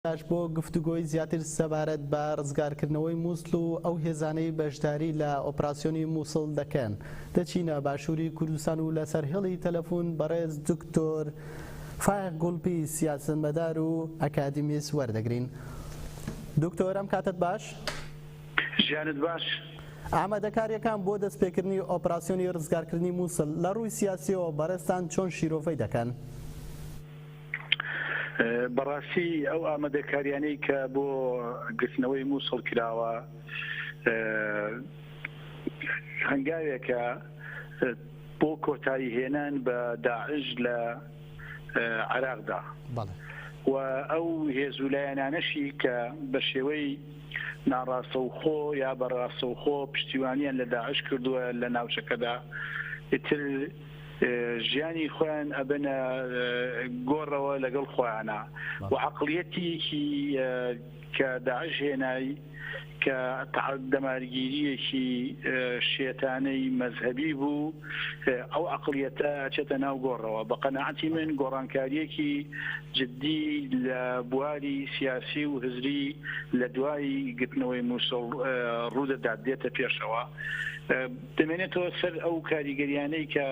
ئێستاش بۆ گفتوگۆی زیاتر سەبارەت بە ڕزگارکردنەوەی موسڵ و ئەو هێزانەی بەشداری لە ئۆپراسیۆنی موسڵ دەکەن دەچینە باشووری کوردستان و لەسەر هێڵی تەلەفون بەڕێز دکتۆر فایەق گوڵپی سیاسەتمەدار و ئەکادیمیست وەردەگرین. دکتۆر ئەم کاتەت باش؟ ژیانت باش. ئامادەکارییەکان بۆ دەستپێکردنی ئۆپراسیۆنی ڕزگارکردنی موسڵ لە ڕووی سیاسییەوە بەڕێزتان چۆن شیرۆڤەی دەکەن؟ بەڕاستی ئەو ئامادەکاریانەی کە بۆ گرتنەوەی مووسڵ کراوە هەنگاوێکە بۆ کۆتایی هێنان بە داعش لە عێراقدا و ئەو هێز و لایەنانەشی کە بە شێوەی ناڕاستەوخۆ یا بە ڕاستەوخۆ پشتیوانیان لە داعش کردووە لە ناوچەکەدا ئیتر ژیانی خۆیان ئەبەنە گۆڕەوە لەگەڵ خۆیانە و عقلیەتێکی کە داعش هێنای کە دەمارگیریەکی شێتانەی مەزهەبی بوو ئەو عقلیەتە ئەچێتە ناو گۆڕەوە. بە قەناعەتی من گۆڕانکاریەکی جدی لە بواری سیاسی و هزری لە دوای گرتنەوەی موسڵ ڕوودەدات دێتە پێشەوە. دەمێنێتەوە سەر ئەو کاریگەریانەی کە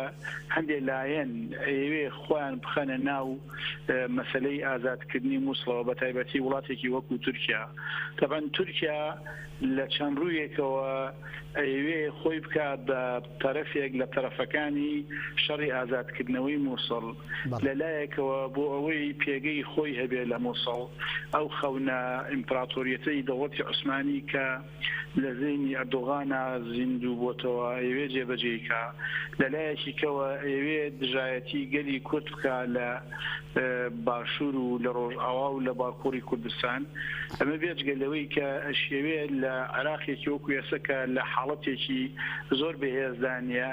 هەندێ لایەن ئەیەوێ خۆیان بخەنە ناو مەسەلەی ئازادکردنی موسڵەوە بە تایبەتی وڵاتێکی وەکو تورکیا. تەبعەن تورکیا لە چەند ڕوویەکەوە ئەیەوێ خۆی بکا بە تەرەفێک لە تەرەفەکانی شەڕی ئازادکردنەوەی موسڵ، لە لایەکەوە بۆ ئەوەی پێگەی خۆی هەبێ لە موسڵ، ئەو خەونە ئیمپراتۆریەتەی دەوڵەتی عوسمانی کە لە زەینی ئەردۆغانا زیندوو بۆتەوە ئەیەوێ جێبەجێی کا، لە لایەکی کەوە ئەیەوێ دژایەتی گەلی کورد بکا لە باشوور و لە ڕۆژئاوا و لە باکووڕی کوردستان. ئەمە بێجگە لەوەی کە ئەشیەوێ لە عێراقێکی وەکو ئێستا کە لە حاڵەتێکی زۆر بەهێزدا نییە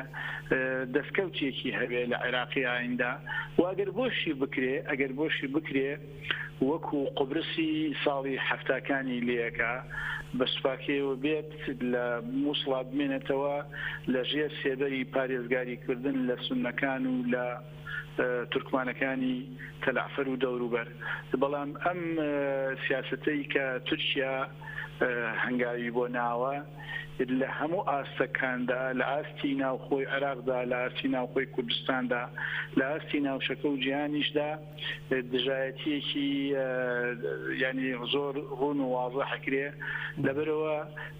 دەستکەوتێکی هەبێ لە عێراقی ئایندە و ئەگەر بۆشی بکرێ ئەگەر بۆشی بکرێ وەکو قوبرسی ساڵی حەفتاکانی لێکا بە سوپاکەیەوە بێت لە موسڵا بمێنێتەوە لە ژێر سێبەری پارێزگاری کردن لە سوننەکان و لە تورکمانەکانی تەلەعفەر و دەوروبەر. بەڵام ئەم سیاسەتەی کە تورکیا هەنگاوی بۆ ناوە لە هەموو ئاستەکاندا، لە ئاستی ناوخۆی عێراقدا، لە ئاستی ناوخۆی کوردستاندا، لە ئاستی ناوچەکە و جیهانیشدا دژایەتییەکی یانی زۆر ڕوون و وازح ئەکرێ. لەبەرئەوە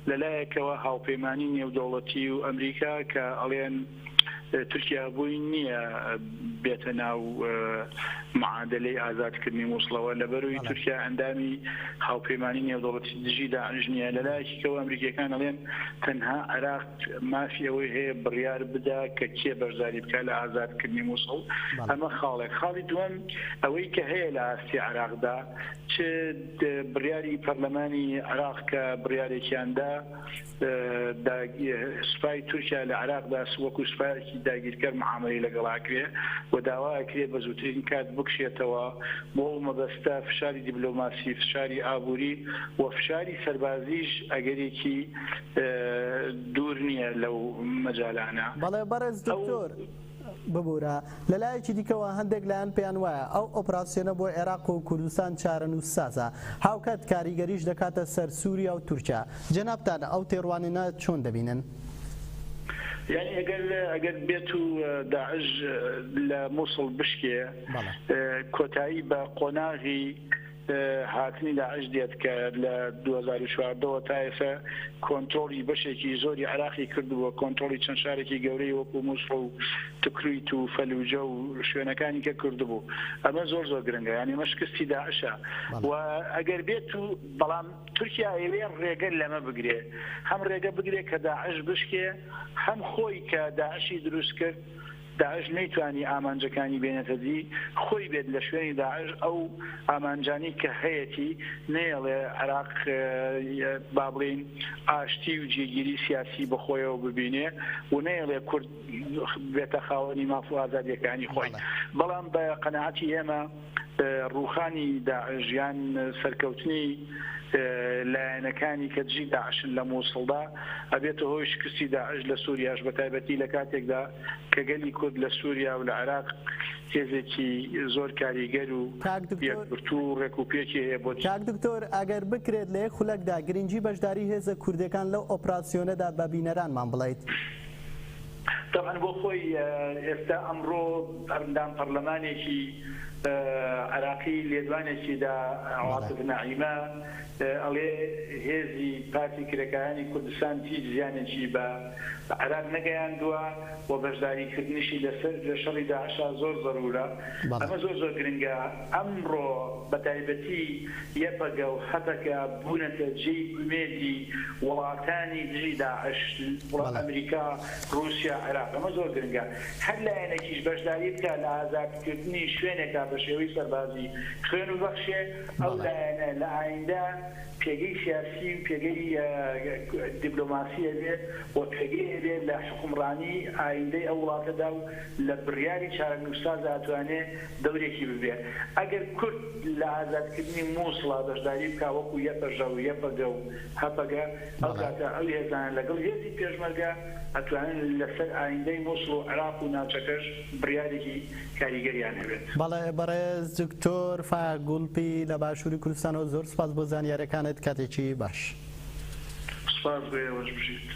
لەلایەکەوە هاوپەیمانی نێودەوڵەتی و ئەمریکا کە ئەڵێن تورکیا بۆی نییە بێتە ناو معادلەی ئازادکردنی موسڵەوە، لەبەرئەوەی تورکیا ئەندامی هاوپەیمانی نێودەوڵەتی دژی داعش نییە. لەلایەکی کەوە ئەمریکییەکان ئەڵێن تەنها عێراق مافی ئەوەی هەیە بڕیار بدا کە کێ بەشداری بکات لە ئازادکردنی موسڵ. ئەمە خاڵێک. خاڵی دووەم ئەوەی کە هەیە لە ئاستی عێراقدا چ بڕیاری پەرلەمانی عێراق کە بڕیارێکیان دا، سوپای تورکیا لە عێراقدا وەکو سوپایەکی داگیرکەر معامەلەی لەگەڵ ئەکرێ و داوا ئەکرێ بە زووترین کات بکشێتەوە، بۆ ئەو مەبەستە فشاری دیبلۆماسی، فشاری ئابووری و فشاری سەربازیش ئەگەرێکی دوور نییە لەو مەجالانە. بەڵێ بەڕێز دکتۆر. ببورە، لەلایەکی دیکەوە هەندێک لایەن پێیان وایە ئەو ئۆپراسیۆنە بۆ عێراق و کوردستان چارەنووسسازە، هاوکات کاریگەریش دەکاتە سەر سووریا و تورکیا، جەنابتان ئەو تێڕوانینە چۆن دەبینن؟ یانی ئەگەر ئەگەر بێت و داعش لە موسڵ بشکێ کۆتایی بە قۆناغی هاتنی داعش دێت کە لە 2014 وە تا ئێستا کۆنترۆڵی بەشێکی زۆری عێراقی کردبووە، کۆنترۆڵی چەند شارێکی گەورەی وەکو موسڵ و تکریت و فەلوجە و شوێنەکانی کە کردبوو. ئەمە زۆر زۆر گرنگە، یانی ئەمە شکستی داعشە و ئەگەر بێت و بەڵام تورکیا ئەیەوێ ڕێگە لەمە بگرێ، هەم ڕێگە بگرێ کە داعش بشکێ، هەم خۆی کە داعشی دروست کرد، داعش نەیتوانی ئامانجەکانی بێنێتە دی، خۆی بێت لە شوێنی داعش ئەو ئامانجانەی کە هەیەتی نەیەڵێ عێراق با بڵێین ئاشتی و جێگیری سیاسی بەخۆیەوە ببینێ و نەیەڵێ کورد بێتە خاوەنی ماف و ئازادیەکانی خۆی. بەڵام بە قەناعەتی ئێمە ڕووخانی داعش یان سەرکەوتنی لایەنەکانی کە دژی داعشن لە مووسڵدا ئەبێتە هۆی شکستی داعش لە سووریاش بە تایبەتی لە کاتێکدا کە گەلی کورد لە سووریا و لە عێراق. هێزێکی زۆر کاریگەر و کاک دکتۆر یەکگرتوو و ڕێک و پێکی هەیە بۆ کاک دکتۆر ئەگەر بکرێت لە یەک خولەکدا گرنگی بەشداری هێزە کوردەکان لەو ئۆپراسیۆنەدا بە بینەرانمان بڵێیت؟ تەبعەن بۆ خۆی ئێستا ئەمڕۆ ئەندام پەڕلەمانێکی عێراقی لێدوانێکی دا عواتف نەعیمە ئەڵێ هێزی پارتی کرێکارانی کوردستان هیچ زیانێکی بە عێراق نەگەیاندووە و بەشداری کردنیشی لەسەر لە شەڕی داعشا زۆر زەرورە ئەمە زۆر زۆر گرنگە ئەمڕۆ بە تایبەتی یەپەگە و هەپەگە بوونەتە جێی ئومێدی وڵاتانی دژی داعش، ئەمریکا، ڕووسیا، عێراق، ئەمە زۆر گرنگە هەر لایەنێکیش بەشداری بکات لە ئازادکردنی شوێنێکا بە شێوەی سەربازی خوێن ببەخشێ ئەو لایەنە لە ئایندە پێگەی سیاسی و پێگەی دیبلۆماسی هەبێ و پێگەی هەبێ لە حوکمڕانی ئایندەی ئەو وڵاتەدا و لە بڕیاری چارەنووسسازا ئەتوانێ دەورێکی ببێ. ئەگەر کورد لە ئازادکردنی مووسڵا بەشداری بکا وەکوو یەپەژە و یەپەگە و هەپەگە، ئەو کاتە ئەو هێزانە لەگەڵ هێزی پێشمەرگە ئەتوانن لەسەر ئایندەی مووسڵ و عێراق و ناوچەکەش بڕیارێکی کاریگەریان هەبێت. بەڵێ بەڕێز دکتۆر فایەق گوڵپی لە باشووری کوردستانەوە زۆر سوپاس بۆ زانیاریەکانت کاتێکی باش. سوپاس بۆ ئێوەش بژیت.